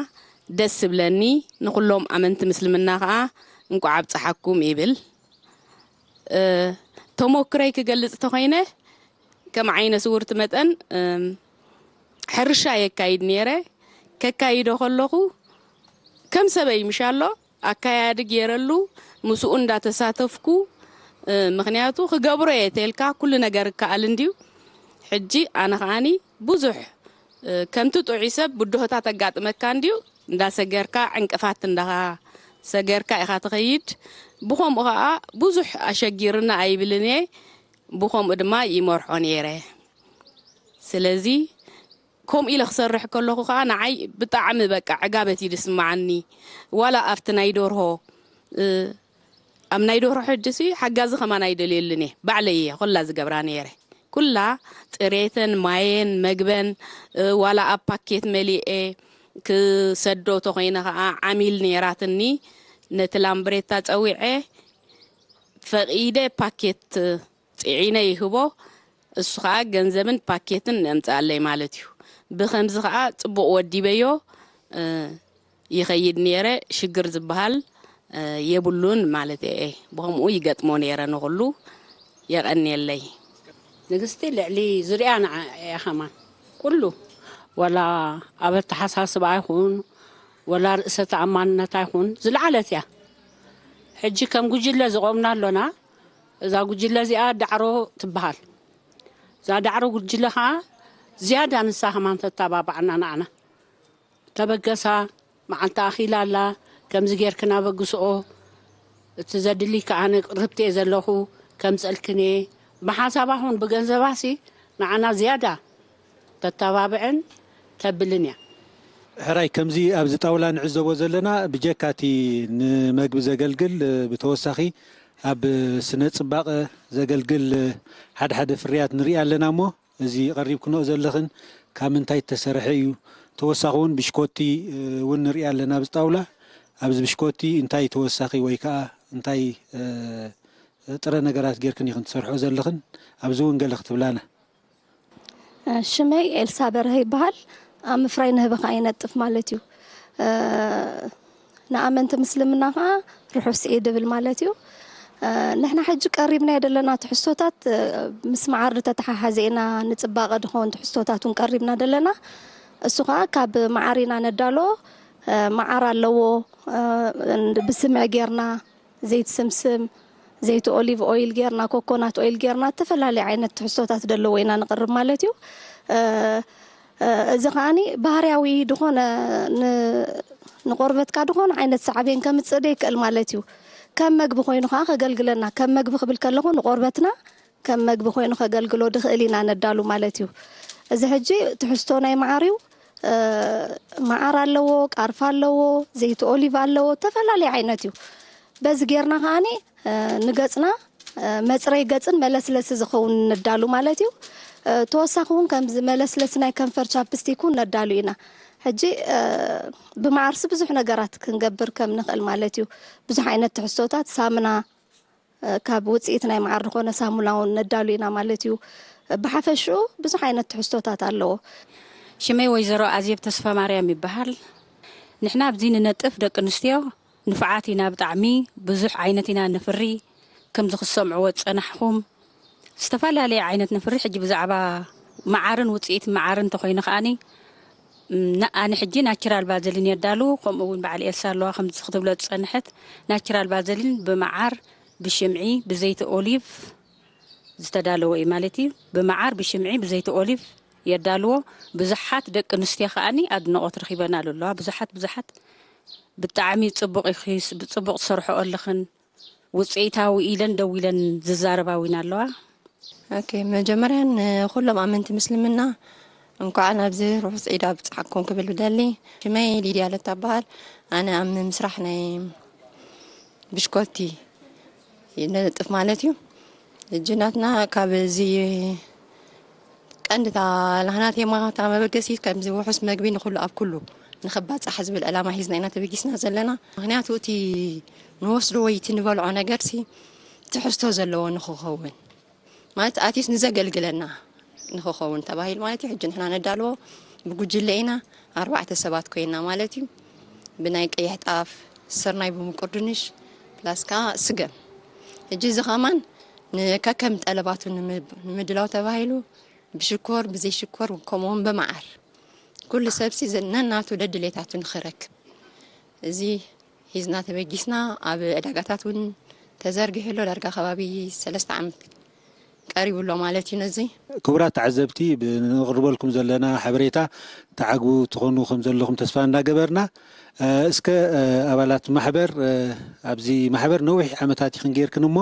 ደስ ዝብለኒ። ንኹሎም ኣመንቲ ምስልምና ኸኣ እንቋዕ ኣብጽሓኩም ይብል። ተሞክረይ ክገልጽ ተኾይነ ከም ዓይነ ስውርቲ መጠን ሕርሻ የካይድ ነይረ። ከካይዶ ከለኹ ከም ሰበይ ምሻሎ ኣካያዲ ገይረሉ ምስኡ እንዳተሳተፍኩ ምኽንያቱ ክገብሮ እየ ተልካ ኩሉ ነገር ይከኣል እንድዩ። ሕጂ ኣነ ከኣኒ ብዙሕ ከምቲ ጥዑይ ሰብ ብድሆታት ኣጋጥመካ እንድዩ እንዳሰገርካ ዕንቅፋት እንዳኻ ሰገርካ ኢኻ ትኸይድ። ብኸምኡ ኸኣ ብዙሕ ኣሸጊርና ኣይብልን እየ። ብኸምኡ ድማ ይመርሖ ነይረ። ስለዚ ከምኡ ኢለ ክሰርሕ ከለኹ ኸዓ ንዓይ ብጣዕሚ በቃ ዕጋበት እዩ ዝስምዓኒ። ዋላ ኣብቲ ናይ ደርሆ ኣብ ናይ ደርሆ ሕጂ ሲ ሓጋዚ ከማን ኣይደልየሉን እየ። ባዕለይ እየ ኩላ ዝገብራ ነይረ። ኩላ ፅሬተን ማየን መግበን ዋላ ኣብ ፓኬት መሊኤ ክሰዶ ተኾይነ ኸዓ ዓሚል ነይራትኒ። ነቲ ላምብሬታ ፀዊዐ ፈቒደ ፓኬት ፅዒነ ይህቦ። እሱ ኸዓ ገንዘብን ፓኬትን ነምፅኣለይ ማለት እዩ። ብኸምዚ ኸዓ ፅቡቕ ወዲበዮ ይኸይድ ነይረ። ሽግር ዝበሃል የብሉን ማለት እየ። ብኸምኡ ይገጥሞ ነይረ ንኹሉ። የቐንየለይ። ንግስቲ ልዕሊ ዙርያ ንዓ እያ ኸማን ኩሉ ወላ ኣብ ኣተሓሳስባ ይኹን ወላ ርእሰ ተኣማንነታ ይኹን ዝለዓለት እያ። ሕጂ ከም ጉጅለ ዝቖምና ኣሎና። እዛ ጉጅለ እዚኣ ዳዕሮ ትበሃል። እዛ ዳዕሮ ጉጅለ ኸዓ ዝያዳ ንሳ ኸማን ተተባብዓና ንዓና። ተበገሳ፣ መዓልቲ ኣኺላ ኣላ፣ ከምዚ ጌርክን ኣበግስኦ፣ እቲ ዘድሊ ከኣ ኣነ ቅርብቲ እየ ዘለኹ፣ ከምጸልክን እየ። ብሓሳባ ኹን ብገንዘባሲ ንዓና ዝያዳ ተተባብዕን ተብልን እያ። ሕራይ ከምዚ ኣብዚ ጣውላ ንዕዘቦ ዘለና ብጀካ እቲ ንመግቢ ዘገልግል ብተወሳኺ ኣብ ስነ ጽባቐ ዘገልግል ሓደ ሓደ ፍርያት ንርኢ ኣለና እሞ እዚ ቀሪብክንኦ ዘለኽን ካብ ምንታይ እተሰርሐ እዩ? ተወሳኺ እውን ብሽኮቲ እውን ንርኢ ኣለና ኣብዚ ጣውላ። ኣብዚ ብሽኮቲ እንታይ ተወሳኺ ወይ ከዓ እንታይ ጥረ ነገራት ጌርክን ኢኽን ትሰርሖ ዘለኽን ኣብዚ እውን ገለ ክትብላና። ሽመይ ኤልሳ በርሀ ይበሃል። ኣብ ምፍራይ ንህቢ ከዓ ይነጥፍ ማለት እዩ። ንኣመንቲ ምስልምና ከዓ ርሑስ ዒድ እብል ማለት እዩ። ንሕና ሕጂ ቀሪብናዮ ዘለና ትሕዝቶታት ምስ መዓር ዝተተሓሓዘ ኢና፣ ንፅባቐ ድኸውን ትሕዝቶታት እውን ቀሪብና ዘለና። እሱ ከዓ ካብ መዓር ኢና ነዳሎ። መዓር ኣለዎ፣ ብስምዒ ጌርና ዘይቲ ስምስም፣ ዘይቲ ኦሊቭ ኦይል ጌርና፣ ኮኮናት ኦይል ጌርና፣ እተፈላለየ ዓይነት ትሕዝቶታት ደለዎ ኢና ንቕርብ ማለት እዩ። እዚ ከዓኒ ባህርያዊ ድኾነ ንቆርበትካ ድኾነ ዓይነት ሳዕቤን ከምፅእ ደይክእል ማለት እዩ። ከም መግቢ ኮይኑ ከዓ ከገልግለና፣ ከም መግቢ ክብል ከለኹ ንቆርበትና ከም መግቢ ኮይኑ ከገልግሎ ድኽእል ኢና ነዳሉ ማለት እዩ። እዚ ሕጂ ትሕዝቶ ናይ መዓር እዩ። መዓር ኣለዎ፣ ቃርፋ ኣለዎ፣ ዘይቲ ኦሊቭ ኣለዎ፣ እተፈላለየ ዓይነት እዩ። በዚ ጌርና ከዓኒ ንገፅና መፅረይ ገፅን መለስለሲ ዝኸውን ነዳሉ ማለት እዩ። ተወሳኺ እውን ከምዚ መለስለሲ ናይ ከንፈር ቻፕስቲክ እውን ነዳሉ ኢና። ሕጂ ብመዓርሲ ብዙሕ ነገራት ክንገብር ከም ንኽእል ማለት እዩ። ብዙሕ ዓይነት ትሕዝቶታት ሳምና ካብ ውፅኢት ናይ መዓር ዝኾነ ሳሙና እውን ነዳሉ ኢና ማለት እዩ። ብሓፈሽኡ ብዙሕ ዓይነት ትሕዝቶታት ኣለዎ። ሽመይ ወይዘሮ ኣዜብ ተስፋማርያም ይበሃል። ንሕና ኣብዚ ንነጥፍ ደቂ ኣንስትዮ ንፉዓት ኢና ብጣዕሚ። ብዙሕ ዓይነት ኢና ነፍሪ። ከምዚ ክትሰምዕዎ ዝፀናሕኹም ዝተፈላለየ ዓይነት ነፍሪ። ሕጂ ብዛዕባ መዓርን ውፅኢት መዓርን እንተኾይኑ ከዓኒ ኣነ ሕጂ ናችራል ባዘሊን የዳሉ። ከምኡ እውን በዓል ኤልሳ ኣለዋ ከምዚ ክትብሎ ዝፀንሐት ናችራል ባዘሊን ብመዓር ብሽምዒ ብዘይቲ ኦሊቭ ዝተዳለወ እዩ ማለት እዩ። ብመዓር፣ ብሽምዒ፣ ብዘይቲ ኦሊቭ የዳልዎ። ብዙሓት ደቂ ኣንስትዮ ከኣኒ ኣድንቖት ረኺበናሉ ኣለዋ። ብዙሓት፣ ብዙሓት ብጣዕሚ ጽቡቕ ኢኺ፣ ጽቡቕ ትሰርሕኦ ኣለኽን፣ ውጽኢታዊ ኢለን ደው ኢለን ዝዛረባ እውን ኣለዋ። ኦኬ፣ መጀመርያ ንኹሎም ኣመንቲ ምስልምና እንኳዕ ናብዚ ርሑስ ዒድ ኣብጽሓኩም ክብል ብደሊ። ሽመይ ሊድያ ለታ በሃል። ኣነ ኣብ ምስራሕ ናይ ብሽኮቲ ነጥፍ ማለት እዩ። እጂ ናትና ካብ እዚ ቀንዲ እታ ናህና ቴማ እታ መበገሲት ከምዚ ውሑስ መግቢ ንኹሉ ኣብ ኩሉ ንኽባጻሕ ዝብል ዕላማ ሒዝና ኢና ተበጊስና ዘለና። ምኽንያቱ እቲ ንወስዶ ወይ እቲ ንበልዖ ነገርሲ ትሕዝቶ ዘለዎ ንኽኸውን ማለት ኣትሊስት ንዘገልግለና ንኽኸውን ተባሂሉ ማለት እዩ። ሕጂ ንሕና ነዳልዎ ብጉጅለ ኢና ኣርባዕተ ሰባት ኮይና ማለት እዩ። ብናይ ቀይሕ ጣፍ፣ ስርናይ ብምቁር ድንሽ ፕላስ ከዓ ስገም። ሕጂ እዚ ከማን ንከከም ጠለባቱ ንምብ- ንምድላው ተባሂሉ ብሽኮር፣ ብዘይሽኮር ከምኡውን ብመዓር ኩሉ ሰብሲ ዘ- ነናቱ ደድሌታቱ ንኽረክብ እዚ ሒዝና ተበጊስና ኣብ ዕዳጋታት እውን ተዘርጊሑ ኣሎ። ዳርጋ ከባቢ ሰለስተ ዓመት ቀሪቡ ኣሎ ማለት እዩ። ነዚ ክቡራት ተዓዘብቲ ብንቕርበልኩም ዘለና ሓበሬታ ተዓግቡ ትኾኑ ከም ዘለኹም ተስፋ እንዳገበርና እ፣ እስከ እ፣ ኣባላት ማሕበር እ፣ ኣብዚ ማሕበር ነዊሕ ዓመታት ይኽን ጌርክን እሞ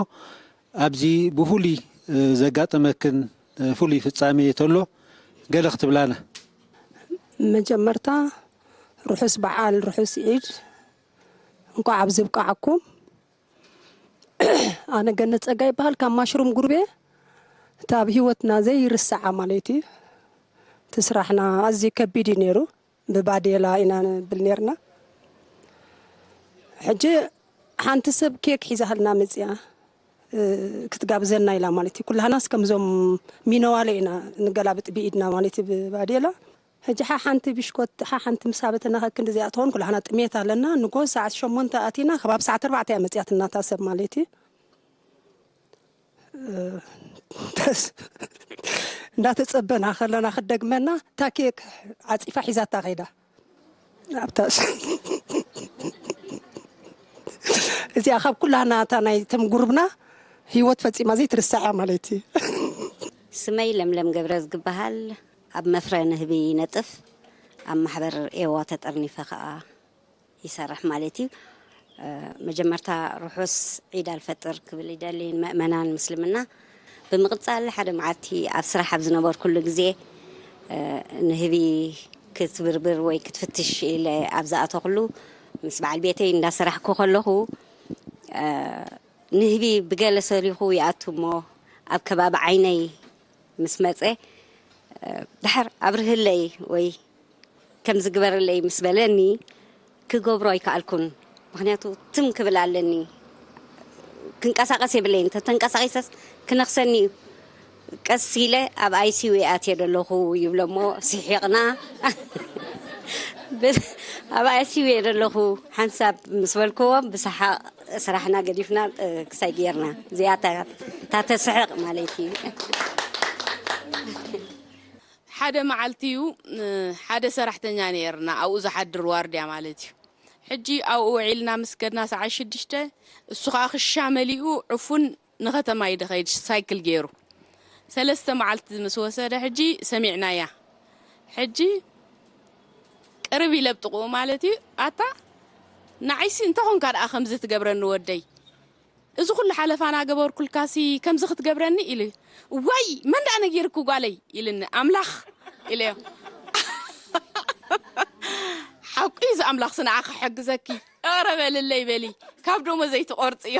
ኣብዚ ብፍሉይ እ፣ ዘጋጠመክን እ፣ ፍሉይ ፍጻሜ ተሎ ገለ ክትብላና። መጀመርታ ርሑስ በዓል ርሑስ ዒድ እንኳዕ ኣብዚ ብቃዓኩም። ኣነ ገነት ጸጋ ይበሃል ካብ ማሽሩም ጉርቤ። እቲ ኣብ ህይወትና ዘይርስዓ ማለት እዩ። እቲ ስራሕና ኣዝዩ ከቢድ እዩ ነይሩ። ብባዴላ ኢና ንብል ነርና። ሕጂ ሓንቲ ሰብ ኬክ ሒዛህልና መጽያ እ፣ ክትጋብዘና ኢላ ማለት እዩ። ኩላህናስ ከምዞም ሚነዋለ ኢና ንገላብጥ ብኢድና ማለት እዩ ብባዴላ። ሕጂ ሓ ሓንቲ ብሽኮት ሓ ሓንቲ ምሳበተና ከክንዲ እዚኣ ትኾን ኩላህና ጥሜት ኣለና። ንጎ ሰዓት ሸሞንተ ኣቲና ከባቢ ሰዓት ኣርባዕተ እያ መጽያትና እታ ሰብ ማለት እዩ። እ፣ ተስ- እንዳተጸበና ከለና ክደግመና እታ ኬክ ዓጺፋ ሒዛታ ከይዳ ኣብታ እዚኣ ካብ ኩላና እታ ናይ ተምጉርብና ህይወት ፈጺማ ዘይትርሳዕ እያ ማለት እዩ። ስመይ ለምለም ገብረ ዝግበሃል ኣብ መፍረ ንህቢ ነጥፍ ኣብ ማሕበር ኤዋ ተጠርኒፈ ከኣ ይሰርሕ ማለት እዩ። መጀመርታ ርሑስ ዒድ ኣልፈጥር ክብል ይደሊ ንመእመናን ምስልምና። ብምቕጻል ሓደ መዓልቲ ኣብ ስራሕ ኣብ ዝነበርኩሉ ግዜ ንህቢ ክትብርብር ወይ ክትፍትሽ ኢለ ኣብ ዝኣተኹሉ ምስ በዓል ቤተይ እንዳሰራሕኩ ከለኹ ንህቢ ብገለ ሰሊኹ ይኣቱ እሞ ኣብ ከባቢ ዓይነይ ምስ መጸ ድሕር ኣብርህለይ ወይ ከምዚ ግበርለይ ምስ በለኒ ክገብሮ ኣይከኣልኩን። ምኽንያቱ ትም ክብል ኣለኒ። ክንቀሳቐስ የብለይን። ተተንቀሳቒሰስ ክነኽሰኒ እዩ። ቀስ ኢለ ኣብ ኣይሲዩ ኣትየ ዘለኹ ይብሎ እሞ ስሒቕና። ብ- ኣብ ኣይሲዩ እየ ዘለኹ ሓንሳብ ምስ በልክዎም ብሰሓቕ ስራሕና ገዲፍና ክሳይ ገይርና እዚኣ እታ ተስሕቕ ማለት እዩ። ሓደ መዓልቲ እዩ ሓደ ሰራሕተኛ ነይርና ኣብኡ ዝሓድር ዋርድያ ማለት እዩ። ሕጂ ኣብኡ ውዒልና ምስ ከድና ሰዓት ሽዱሽተ እሱ ከዓ ክሻ መሊኡ ዕፉን ንከተማ እዩ ድኸይድ ሳይክል ገይሩ ሰለስተ መዓልቲ ምስ ወሰደ ሕጂ ሰሚዕናያ። ሕጂ ቅርብ ኢለ ብጥቕኡ ማለት እዩ ኣታ ንዓይሲ እንተኾንካ ደኣ ከምዚ ትገብረኒ ወደይ እዚ ኩሉ ሓለፋ ናገበርኩልካሲ ከምዚ ክትገብረኒ ኢሉ። ዋይ መን ደኣ ነጊርኩ ጓለይ ኢልኒ። ኣምላኽ ኢለዮ። ሓቁ እዩ እዚ ኣምላኽሲ ንዓኺ ክሕግዘኪ። ኧረ በልለይ በሊ ካብ ደሞዘይ ትቖርጽዮ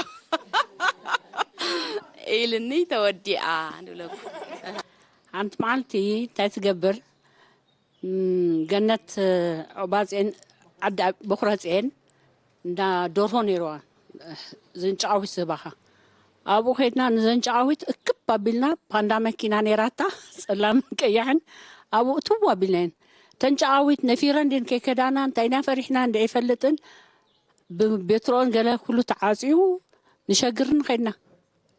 ኢልኒ። ተወዲኣ ንብለኩ። ሓንቲ መዓልቲ እንታይ ትገብር ገነት ዑባፅኤን ዓዲ በኩራፅኤን እንዳ ደርሆ ነይርዋ ዘንጫዊት ዝህባኻ ኣብኡ ከድና ንዘንጫዊት እክብ ኣቢልና ፓንዳ መኪና ነይራታ ጸላምን ቀያሕን ኣብኡ ትው ኣቢልናየን ተንጫዊት ነፊረን ድን ከይከዳና እንታይ ኢና ፈሪሕና እንደ ይፈልጥን ብቤትሮን ገለ ኩሉ ተዓፅዩ ንሸግርን ከድና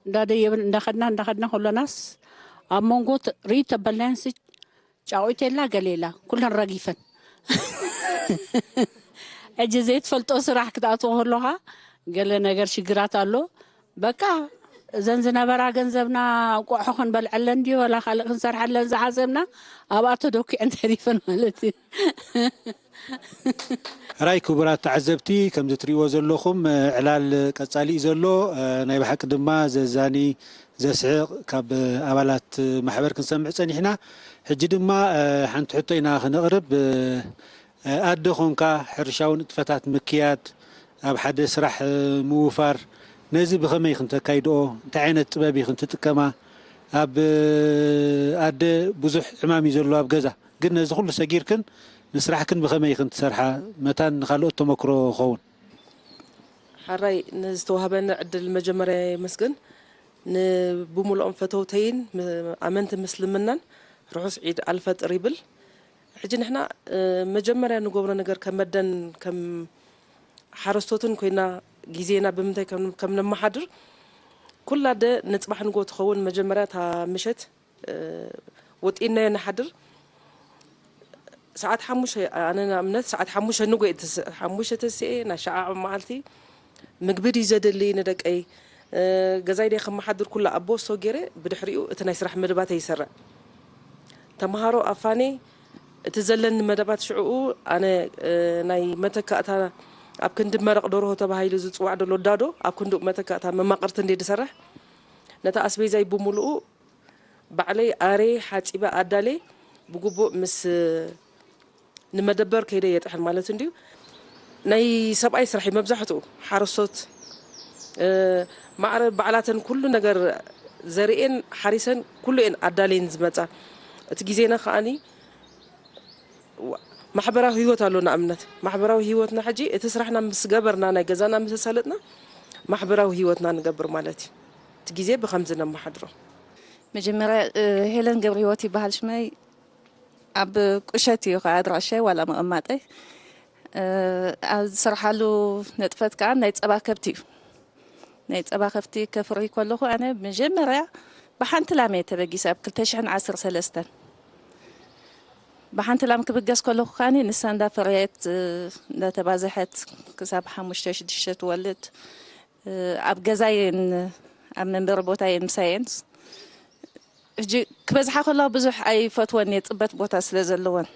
እንዳደየብን እንዳኸድና እንዳኸድና ከሎናስ ኣብ መንጎ ርኢ ተበልናየንስ ጫቑት የላ ገለ የላ ኩለን ረጊፈን ሕጂ ዘይትፈልጦ ስራሕ ክትኣትዎ ከለኻ ገለ ነገር ሽግራት ኣሎ በቃ እዘን ዝነበራ ገንዘብና እንቋቑሖ ክንበልዐለን ድዩ ወላ ካልእ ክንሰርሐለን ዝሓሰብና ኣብኣ ተደኪዐን ተሪፈን ማለት እዩ። ራይ ክቡራት ተዓዘብቲ፣ ከምዚ ትሪእዎ ዘለኹም ዕላል ቀጻሊ እዩ ዘሎ። ናይ ብሓቂ ድማ ዘዛኒ ዘስሕቕ ካብ ኣባላት ማሕበር ክንሰምዕ ጸኒሕና። ሕጂ ድማ ሓንቲ ሕቶ ኢና ክነቕርብ። ኣደ ኾንካ ሕርሻዊ ንጥፈታት ምክያድ፣ ኣብ ሓደ ስራሕ ምውፋር፣ ነዚ ብኸመይ ክንተካይድኦ? እንታይ ዓይነት ጥበብ እዩ ክንትጥቀማ? ኣብ ኣደ ብዙሕ ዕማም እዩ ዘሎ ኣብ ገዛ፣ ግን ነዚ ኩሉ ሰጊርክን ንስራሕክን ብኸመይ እዩ ክንትሰርሓ? መታን ንኻልኦት ተመክሮ ክኸውን። ሓራይ ንዝተዋህበኒ ዕድል መጀመርያ የመስግን። ንብሙሉኦም ፈተውተይን ኣመንቲ ምስልምናን ርሑስ ዒድ ኣልፈጥር ይብል። ሕጂ ንሕና መጀመርያ ንገብሮ ነገር ከም መደን ከም ሓረስቶትን ኮይና ግዜና ብምንታይ ከም ነመሓድር፣ ኩላ ኣደ ንፅባሕ ንጎ ትኸውን መጀመርያ እታ ምሸት ወጢናዮ ንሓድር። ሰዓት ሓሙሽተ ኣነ ንኣብነት ሰዓት ሓሙሽተ ንጎ ሓሙሽተ ተስኤ ናይ ሸዓ መዓልቲ ምግቢ ድዩ ዘድሊ ንደቀይ፣ ገዛይ ድየ ከመሓድር ኩላ ኣብ ቦስቶ ገይረ ብድሕሪኡ እቲ ናይ ስራሕ መደባተይ ይሰርዕ። ተምሃሮ ኣፋኒ እቲ ዘለኒ መደባት ሽዕኡ ኣነ ናይ መተካእታ ኣብ ክንዲ መረቕ ደርሆ ተባሂሉ ዝፅዋዕ ደሎ ዳዶ ኣብ ክንዲኡ መተካእታ መማቕርቲ እንዲ ዝሰርሕ ነቲ ኣስቤዛይ ብምሉኡ ባዕለይ ኣሬ ሓፂበ ኣዳሌ ብግቡእ ምስ ንመደበር ከይደ የጥሕን ማለት እንድዩ። ናይ ሰብኣይ ስራሕ እዩ መብዛሕትኡ ሓረስቶት ማዕረ ባዕላተን ኩሉ ነገር ዘርእን ሓሪሰን ኩሉ እየን ኣዳልየን ዝመፃ። እቲ ግዜና ከዓኒ ማሕበራዊ ህይወት ኣሎ። ንኣብነት ማሕበራዊ ህይወትና ሕጂ እቲ ስራሕና ምስ ገበርና ናይ ገዛና ምስ ኣሳለጥና ማሕበራዊ ህይወትና ንገብር ማለት እዩ። እቲ ግዜ ብከምዚ ነመሓድሮ። መጀመርያ ሄለን ገብረ ህይወት ይበሃል ሽመይ። ኣብ ቁሸት እዩ ከዓ ኣድራሻይ ዋላ መቐማጠይ። ኣብ ዝሰርሓሉ ነጥፈት ከዓ ናይ ፀባ ከብቲ እዩ። ናይ ፀባ ከብቲ ከፍሪ ከለኹ ኣነ መጀመርያ ብሓንቲ ላም እየ ተበጊሰ ኣብ ክልተ ሽሕን ዓሰርተ ሰለስተን። ብሓንቲ ላም ክብገስ ከለኹ ከዓኒ ንሳ እንዳፈረየት እንዳተባዘሐት ክሳብ ሓሙሽተ ሽዱሽተ ትወልድ ኣብ ገዛየን ኣብ መንበሪ ቦታየን ምሳየን ሕጂ ክበዝሓ ከለዋ ብዙሕ ኣይፈትወን እየ ፅበት ቦታ ስለ ዘለወን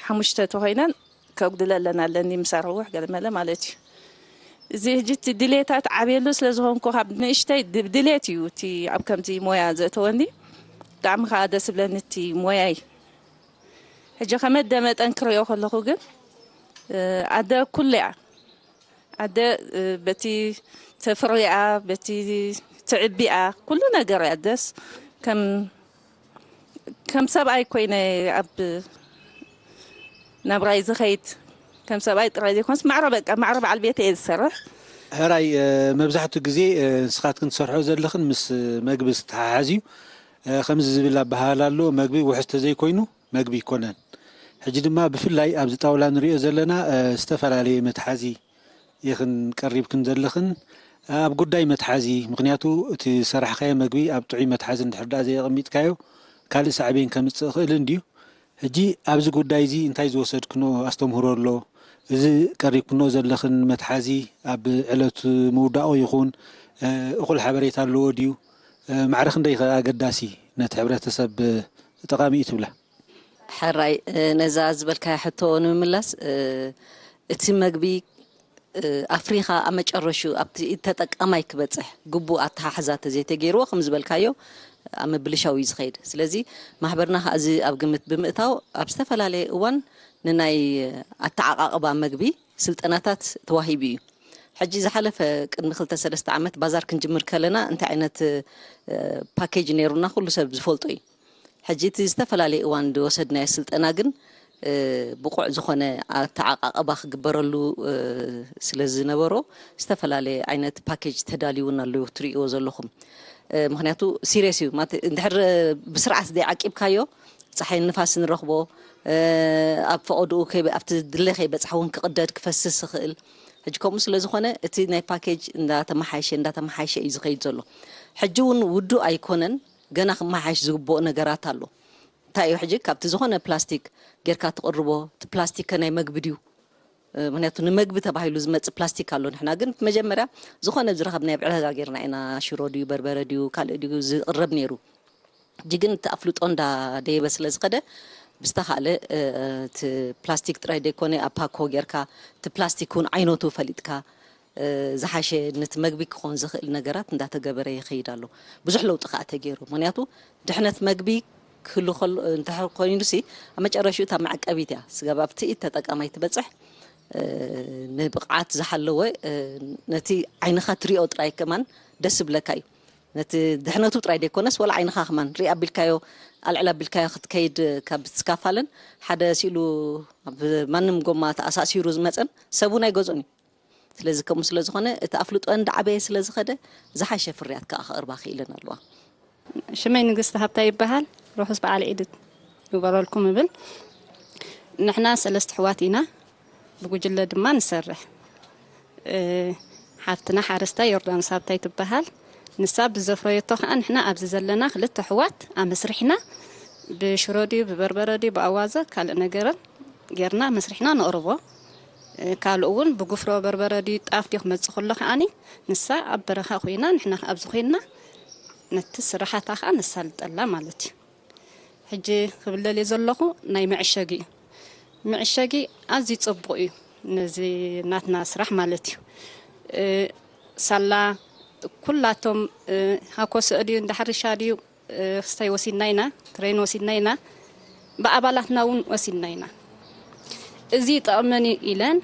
ሓሙሽተ ተኮይነን ከጉድለለን ኣለኒ ምሳር ህወሕ ገለመለ ማለት እዩ። እዚ ሕጂ እቲ ድሌታት ዓብየሉ ስለ ዝኾንኩ ካብ ንእሽተይ ድሌት እዩ እቲ ኣብ ከምዚ ሞያ ዘእተወኒ። ብጣዕሚ ከዓ ደስ ብለኒ እቲ ሞያይ። ሕጂ ከመደመጠን ክሪኦ ከለኹ ግን ኣደ ኩሉ እያ። ኣደ በቲ ተፍርያ በቲ ትዕቢኣ ኩሉ ነገር እያ። ኣደስ ከም ከም ሰብኣይ ኮይነ ኣብ ናብራይ ዝኸይድ ከም ሰብኣይ ጥራይ ዘይኮንስ ማዕረ በቃ ማዕረ በዓል ቤት እየ ዝሰርሕ። ሕራይ መብዛሕትኡ ግዜ ንስኻትክን ትሰርሖ ዘለኽን ምስ መግቢ ዝተሓሓዝ እዩ። ከምዚ ዝብል ኣበሃህላ ኣሎ፣ መግቢ ውሑስ ተዘይኮይኑ መግቢ ኣይኮነን። ሕጂ ድማ ብፍላይ ኣብዚ ጣውላ ንሪኦ ዘለና ዝተፈላለየ መትሓዚ ኢኽን ቀሪብክን ዘለኽን ኣብ ጉዳይ መትሓዚ፣ ምኽንያቱ እቲ ዝሰራሕካዮ መግቢ ኣብ ጥዑይ መትሓዚ እንድሕር ደኣ ዘየቐሚጥካዮ ካልእ ሳዕቤን ከምፅእ ይኽእል እንድዩ። ሕጂ ኣብዚ ጉዳይ እዚ እንታይ ዝወሰድክንኦ ኣስተምህሮ ኣሎ? እዚ ቀሪብክንኦ ዘለኽን መትሓዚ ኣብ ዕለት ምውዳቑ ይኹን እኹል ሓበሬታ ኣለዎ ድዩ? ማዕረ ክንደይ ከ ኣገዳሲ ነቲ ሕብረተሰብ ጠቓሚ እዩ ትብላ? ሕራይ ነዛ ዝበልካያ ሕቶ ንምምላስ እቲ መግቢ ኣፍሪኻ ኣብ መጨረሹ ኣብቲ ኢድ ተጠቃማይ ክበፅሕ ግቡእ ኣተሓሕዛ ተዘይተገይርዎ ከም ዝበልካዮ ኣብ ምብልሻው እዩ ዝኸይድ። ስለዚ ማሕበርና ከዓ እዚ ኣብ ግምት ብምእታው ኣብ ዝተፈላለየ እዋን ንናይ ኣተዓቃቕባ መግቢ ስልጠናታት ተዋሂቡ እዩ። ሕጂ ዝሓለፈ ቅድሚ ክልተ ሰለስተ ዓመት ባዛር ክንጅምር ከለና እንታይ ዓይነት ፓኬጅ ነይሩና ኩሉ ሰብ ዝፈልጦ እዩ። ሕጂ እቲ ዝተፈላለየ እዋን ዝወሰድናዮ ስልጠና ግን ብቑዕ ዝኾነ ኣተዓቃቕባ ክግበረሉ ስለ ዝነበሮ ዝተፈላለየ ዓይነት ፓኬጅ ተዳልዩ እውን ኣሎ ትርእይዎ ዘለኹም። ምክንያቱ ሲሪየስ እዩ ማለት እንድሕር ብስርዓት ዘይዓቂብካዮ ፀሓይ ንፋስ ንረኽቦ ኣብ ፈቐድኡ ኣብቲ ድለ ከይበፅሓ እውን ክቕደድ ክፈስስ ይኽእል። ሕጂ ከምኡ ስለ ዝኾነ እቲ ናይ ፓኬጅ እንዳተመሓየሸ እንዳተመሓየሸ እዩ ዝኸይድ ዘሎ። ሕጂ እውን ውዱእ ኣይኮነን፣ ገና ክመሓየሽ ዝግብኦ ነገራት ኣሎ። እንታይ እዩ ሕጂ ካብቲ ዝኾነ ፕላስቲክ ጌርካ ትቕርቦ፣ እቲ ፕላስቲክ ከ ናይ መግቢ ድዩ? ምክንያቱ ንመግቢ ተባሂሉ ዝመፅእ ፕላስቲክ ኣሎ። ንሕና ግን መጀመርያ ዝኾነ ዝረኸብናዮ ኣብ ዕዳጋ ጌርና ኢና፣ ሽሮ ድዩ በርበረ ድዩ ካልእ ድዩ ዝቕረብ ነይሩ። ሕጂ ግን እቲ ኣፍልጦ እንዳደየበ ስለ ዝኸደ ብዝተኻእለ እቲ ፕላስቲክ ጥራይ ዘይኮነ ኣብ ፓኮ ጌርካ እቲ ፕላስቲክ እውን ዓይነቱ ፈሊጥካ ዝሓሸ ነቲ መግቢ ክኾን ዝኽእል ነገራት እንዳተገበረ ይኸይድ ኣሎ። ብዙሕ ለውጢ ከዓ ተገይሩ። ምክንያቱ ድሕነት መግቢ ክህሉ ከሎ እንድሕር ኮይኑሲ ኣብ መጨረሽኡ እታ መዐቀቢት እያ ስጋብ ኣብ ትእት ተጠቃማይ ትበፅሕ። ንብቕዓት ዝሓለወ ነቲ ዓይንኻ ትሪኦ ጥራይ ከማን ደስ ዝብለካ እዩ። ነቲ ድሕነቱ ጥራይ ዘይኮነስ ወላ ዓይንኻ ከማን ርኢ ኣቢልካዮ ኣልዕል ኣቢልካዮ ክትከይድ ካብ ትስካፋለን ሓደ ሲሉ ኣብ ማንም ጎማ ተኣሳሲሩ ዝመፀን ሰቡን ኣይገዝኦን እዩ። ስለዚ ከምኡ ስለ ዝኾነ እቲ ኣፍልጦ እንዳዓበየ ስለ ዝኸደ ዝሓሸ ፍርያት ከዓ ከቕርባ ክኢለን ኣለዋ። ሽመይ ንግስቲ ሃብታ ይበሃል። ርሑስ በዓል ዒድ ይግበረልኩም እብል። ንሕና ሰለስተ ኣሕዋት ኢና፣ ብጉጅለ ድማ ንሰርሕ። ሓፍትና ሓረስታይ ዮርዳኖስ ሃብታይ ትበሃል። ንሳ ብዘፍረየቶ ከዓ ንሕና ኣብዚ ዘለና ክልተ ኣሕዋት ኣመስሪሕና ብሽሮ ድዩ ብበርበረ ድዩ ብኣዋዘ ካልእ ነገርን ጌርና መስሪሕና ነቕርቦ። ካልእ እውን ብጉፍሮ በርበረ ድዩ ጣፍ ድዩ ክመፅእ ከሎ ከዓኒ ንሳ ኣብ በረኻ ኮይና ንሕና ከዓ ኣብዚ ኮይንና ነቲ ስራሓታ ከዓ ነሳልጠላ ማለት እዩ። ሕጂ ክብለል እየ ዘለኹ ናይ መዕሸጊ እዩ። መዕሸጊ ኣዝዩ ፅቡቕ እዩ። ነዚ ናትና ስራሕ ማለት እዩ። ሳላ ኩላቶም ሃኮስኦ ድዩ እንዳሕርሻ ድዩ ክስታይ ወሲድና ኢና፣ ትሬን ወሲድና ኢና፣ ብኣባላትና እውን ወሲድና ኢና። እዚ ይጠቕመን እዩ ኢለን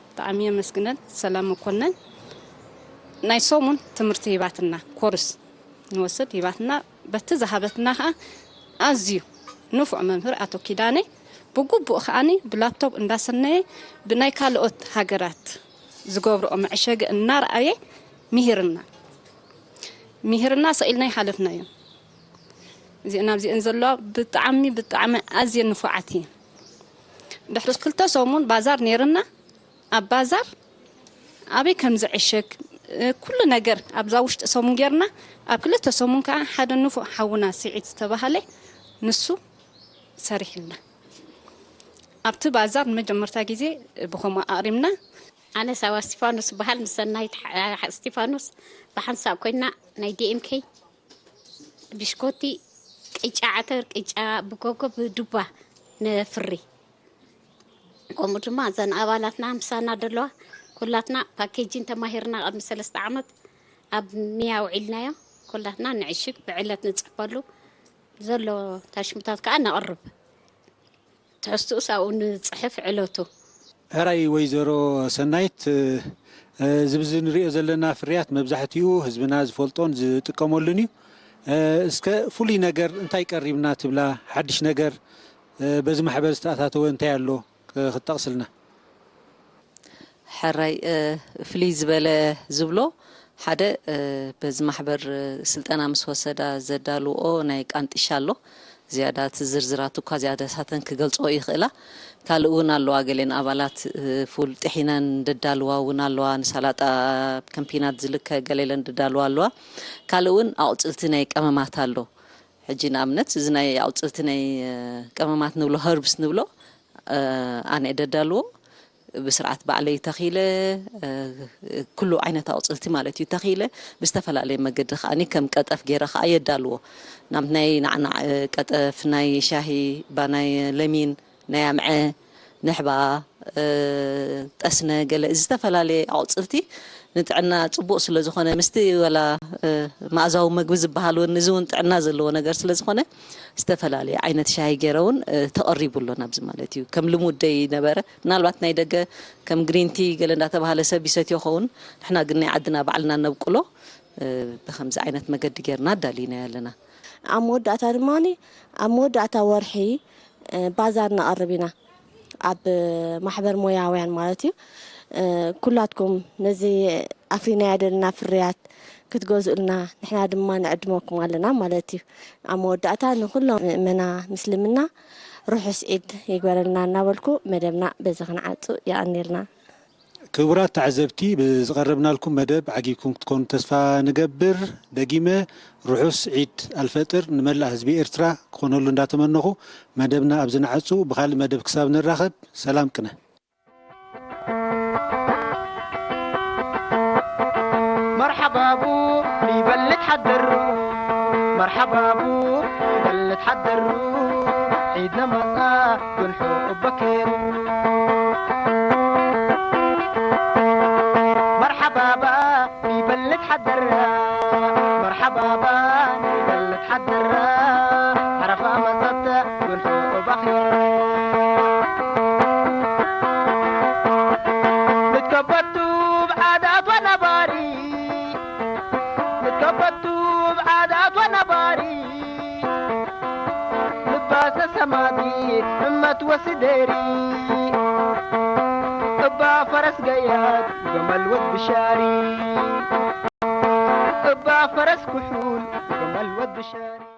ብጣዕሚ የመስግነን። ሰላም መኮነን ናይ ሰሙን ትምህርቲ ሂባትና፣ ኮርስ ንወስድ ሂባትና። በቲ ዝሃበትና ከዓ ኣዝዩ ንፉዕ መምህር ኣቶ ኪዳነ ብግቡእ ከዓኒ ብላፕቶፕ እንዳሰነየ ብናይ ካልኦት ሃገራት ዝገብርኦ መዕሸጊ እናረኣየ ምሂርና። ምሂርና ሰኢልና ይሓለፍናዮ። እዚአን ኣብዚአን ዘለዋ ብጣዕሚ ብጣዕሚ ኣዝየን ንፉዓት እየን። ድሕሪ ክልተ ሰሙን ባዛር ነይርና። ኣብ ባዛር ኣበይ ከም ዝዕሸግ ኩሉ ነገር ኣብዛ ውሽጢ ሰሙን ጌርና። ኣብ ክልተ ሰሙን ከዓ ሓደ ንፉዕ ሓውና ስዒድ ዝተባሃለ ንሱ ሰሪሕልና። ኣብቲ ባዛር ንመጀመርታ ግዜ ብኸምኡ ኣቕሪምና። ኣነ ሳባ እስቲፋኖስ በሃል ምስ ሰናይት ሓ- እስቲፋኖስ ብሓንሳእ ኮይና ናይ ዲኤምኬ ብሽኮቲ፣ ቅጫ ዓተር፣ ቅጫ ብጎጎ፣ ብዱባ ነፍሪ። ከምኡ ድማ እዘን ኣባላትና ምሳና ደለዋ ኩላትና ፓኬጂን ተማሂርና ቅድሚ ሰለስተ ዓመት ኣብ ሚያ ውዒልናዮ። ኩላትና ንዕሽግ ብዕለት ንፅሕፈሉ ዘሎ ታሽሙታት ከዓ ነቕርብ። ትሕዝትኡስ ኣብኡ ንፅሕፍ ዕለቱ። ሕራይ ወይዘሮ ሰናይት፣ እዚ ብዚ ንሪኦ ዘለና ፍርያት መብዛሕትኡ ህዝብና ዝፈልጦን ዝጥቀመሉን እዩ። እስከ ፍሉይ ነገር እንታይ ቀሪብና ትብላ? ሓድሽ ነገር በዚ ማሕበር ዝተኣታተወ እንታይ ኣሎ ክትጠቕስልና? ሕራይ ፍልይ ዝበለ ዝብሎ ሓደ በዚ ማሕበር ስልጠና ምስ ወሰዳ ዘዳልዎ ናይ ቃንጢሻ ኣሎ። ዝያዳ እቲ ዝርዝራት እኳ ዝያዳ ሳተን ክገልፅኦ ይኽእላ። ካልእ እውን ኣለዋ፣ ገሌን ኣባላት ፉል ጥሒነን ደዳልዋ እውን ኣለዋ። ንሳላጣ ከምፒናት ዝልከ ገሌለን ደዳልዋ ኣለዋ። ካልእ እውን ኣቑፅልቲ ናይ ቀመማት ኣሎ። ሕጂ ንኣብነት እዚ ናይ ኣቑፅልቲ ናይ ቀመማት ንብሎ፣ ሀርብስ ንብሎ፣ ኣነ ደዳልዎ ብስርዓት ባዕለይ ተኺለ፣ ኩሉ ዓይነት ኣቑፅልቲ ማለት እዩ ተኺለ ብዝተፈላለየ መገዲ ከዓኒ ከም ቀጠፍ ገይረ ከዓ የዳልዎ። ናብ ናይ ናዕናዕ ቀጠፍ፣ ናይ ሻሂ፣ ባናይ ለሚን፣ ናይ ኣምዐ፣ ንሕባ፣ ጠስነ፣ ገለ ዝተፈላለየ ኣቑፅልቲ ንጥዕና ፅቡቕ ስለ ዝኾነ ምስቲ ወላ መኣዛዊ መግቢ ዝበሃል እውን እዚ እውን ጥዕና ዘለዎ ነገር ስለ ዝኾነ ዝተፈላለየ ዓይነት ሻሂ ገይረ እውን ተቐሪቡ ኣሎ ናብዚ ማለት እዩ። ከም ልሙድ ደይ ነበረ። ምናልባት ናይ ደገ ከም ግሪንቲ ገለ እንዳተባሃለ ሰብ ይሰትዮ ኸውን። ንሕና ግን ናይ ዓድና ባዕልና ነብቁሎ ብከምዚ ዓይነት መገዲ ጌርና ኣዳሊና ኣለና። ኣብ መወዳእታ ድማ ኣብ መወዳእታ ወርሒ ባዛር ነቐርብ ኢና። ኣብ ማሕበር ሞያውያን ማለት እዩ። ኩላትኩም ነዚ ኣፍሪናዮ ዘለና ፍርያት ክትገዝኡልና ንሕና ድማ ንዕድመኩም ኣለና ማለት እዩ። ኣብ መወዳእታ ንኩሎም ምእመና ምስልምና ርሑስ ዒድ ይግበረልና እናበልኩ መደብና በዚ ክንዓጹ የቐንየልና። ክቡራት ተዓዘብቲ፣ ብዝቐረብናልኩም መደብ ዓጊብኩም ክትኮኑ ተስፋ ንገብር። ደጊመ ርሑስ ዒድ ኣልፈጥር ንመላእ ህዝቢ ኤርትራ ክኾነሉ እንዳተመነኹ መደብና ኣብዚ ንዓጹ። ብኻልእ መደብ ክሳብ ንራኸብ ሰላም ቅነ። ባቡ ይበልት ሓደሩ፣ መርሓባቡ ይበልት ሓደሩ፣ ዒድና መጻ ጉንሑ እበከሩ። መርሓባባ ይበልት ሓደራ፣ መርሓባባ ይበልት ሓደራ፣ ዓረፋ መጸት ጉንሑ እበኸራ። ንትከበቱ ብዓዳት ወነባሪ፣ ንትከበቱ ብዓዳት ወነባሪ፣ ልባሰ ሰማዲ እመት ወስደሪ፣ እባ ፈረስ ገያት ገመል ወድ ብሻሪ፣ እባ ፈረስ ኩሑል ገመል ወድ ብሻሪ።